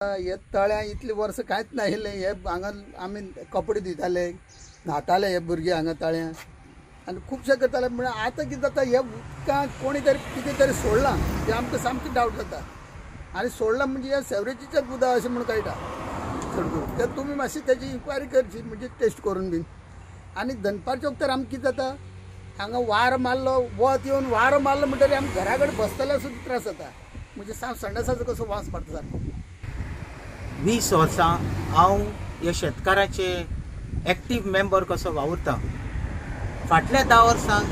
हे तळ्या इतली वर्सां कांयच नाशिल्लें. हे हांगा आमी कपडे धुताले, न्हाताले हे भुरगे हांगा तळ्या आनी खुबशे करताले. म्हळ्यार आतां कितें जाता, हे उदकांत कोणी तरी कितें तरी सोडलां तें आमकां सामकें डावट जाता. आनी सोडलां म्हणजे हे सेवरेजीचेच उदक अशें म्हूण कळटा चड करून. तर तुमी मातशी तेजी इन्क्वायरी करची, म्हणजे टेस्ट करून बीन. आनी दनपारच्या वखदार आमकां कितें जाता, हांगा वारो मारलो, वत येवन वारो मारलो म्हणटकीर आमी घरा कडेन बसतल्यार सुद्दां त्रास जाता. म्हणजे साम संडासाचो कसो वास मारता सारको. 20 वर्सां हांव ह्या शेतकाराचे एक्टीव मेंबर कसो वावुरता. फाटल्या 10 वर्सांक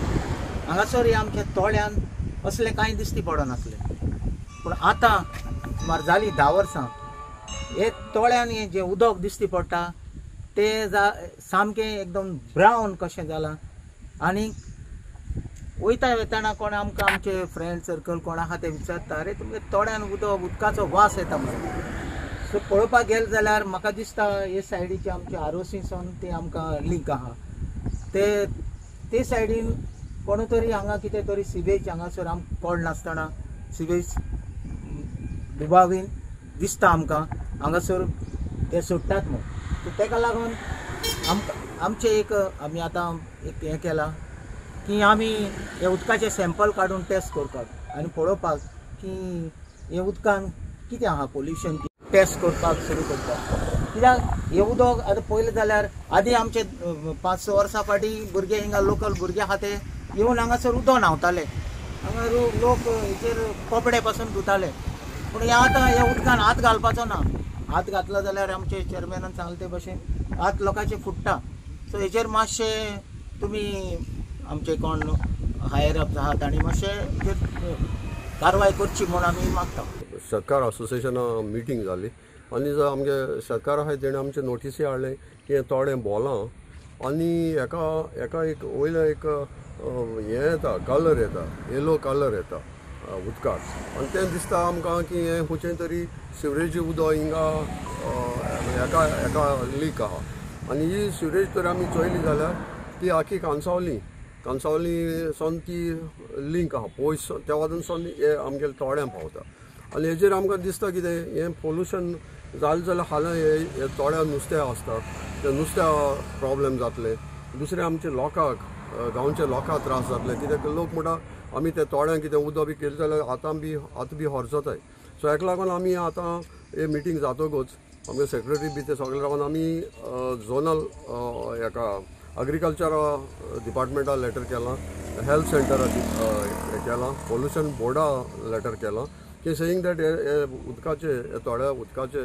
हांगासर आमच्या तोळ्यान असलें कांय दिश्टी पडनासलें, पूण आतां सुमार जालीं 10 वर्सां हे तोळ्यान हें जें उदक दिश्टी पडटा तें सामकें एकदम ब्रावन कशें जालां. आनी वयता वयतना कोण आमकां आमचे फ्रेंड सर्कल कोण आहा ते विचारता, अरे तुमगे तोळ्यान उदक उदकाचो वास येता म्हणून. सो पळोवपाक गेले जाल्यार म्हाका दिसता हे सायडीचे आमचे आरोसीसून ते आमकां लिंक आहा, ते सायडीन कोण तरी हांगा कितें तरी सिवेज हांगासर आमकां कळनासतना सिवेज दुबावीन दिसता आमकां हांगासर ते सोडटात म्हूण. सो ताका लागून आमकां आमचें एक आमी आतां एक हें केलां की आमी हे उदकाचें सॅम्पल काडून टेस्ट करपाक आनी पळोवपाक की हे उदकान कितें आहा पोल्युशन, टेस्ट करपाक सुरू करता. कित्याक हें उदक आतां पळयलें जाल्यार आदी आमचे 5-6 वर्सां फाटीं भुरगे हिंगा लोकल भुरगे आहा ते येवन हांगासर उदक न्हांवताले, हांगा लोक हेचेर कपडे पासून धुताले. पूण हें आतां ह्या उदकान हात घालपाचो ना. हात घातलो जाल्यार आमचे चेअरमॅनान सांगलें ते भशेन हात लोकांचे फुट्टा. सो हेचेर मातशें तुमी आमचे कोण हायर अप आहा तांणी मातशें हेचेर कारवाय करची म्हूण आमी मागता. शेतकार असोसिएशना मिटींग जाली आनी जो आमगे शेतकार आहाय तेणें आमचे नोटिसी हाडलें की हें तोडें बोलां आनी हेका हेका एक वयलो एक हें येता, कलर येता, येलो कलर येता उदकाक. आनी तें दिसता आमकां की हें खंयचें तरी सिवरेजी उदक हिंगा हेका हेका लीक आहा. आनी ही सिवरेज तर आमी चोयली जाल्यार ती आखी कांसावली कांसावली सावन ती लिंक आहा पयस त्या वाटेन सावन हे आमगेले तोड्यां पावता. आनी हेजेर आमकां दिसता कितें हें पोल्युशन जालें जाल्यार हालीं हे तोड्या नुस्तें आसता, ते नुस्त्या प्रोब्लेम जातले. दुसरें आमचे लोकांक, गांवच्या लोकांक त्रास जातले. कित्याक लोक म्हणटा आमी ते तोड्यांक कितें उदक बी केलें जाल्यार आतां बी आतां बी हरजताय. सो हेका लागून आमी आतां हे मिटींग जातकूच आमगे सेक्रेटरी बी ते सगळे लागून आमी झोनल हेका अग्रिकल्चर डिपार्टमेंटा लेटर केलां, हेल्थ सेंटरा केलां, पोल्युशन बोर्डा लेटर केलां की सेईंग that हे उदकाचे हे थोड्या उदकाचे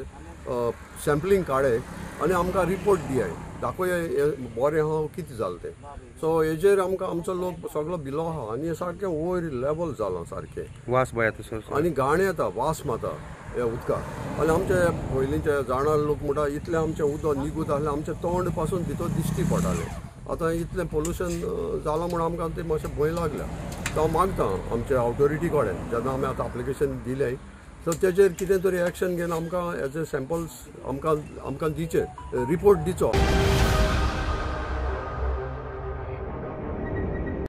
सॅम्पलींग काडे आनी आमकां रिपोर्ट दियाय, दाखोवया हें बरें आहा कितें जालें तें. सो हेजेर आमकां आमचो लोक सगळो भिलो आहा आनी हें सारकें वयर लेवल जालां सारकें, वास येता आनी घाण येता, वास मारता ह्या उदकाक. आनी आमचे पयलींचे जाणा लोक म्हणटा इतलें आमचें उदक निगूत आसलें, आमचें तोंड पासून भितर दिश्टी पडटालें. आतां इतलें पोल्युशन जालां म्हूण आमकां तें मातशें भंय लागल्या. तो हांव मागता आमचे ऑथोरिटी कडेन जेन्ना आमी आतां एप्लिकेशन दिलें सो तेजेर कितें तरी एक्शन घेवन आमकां एज ए सॅम्पल्स आमकां आमकां दिवचें, रिपोर्ट दिवचो.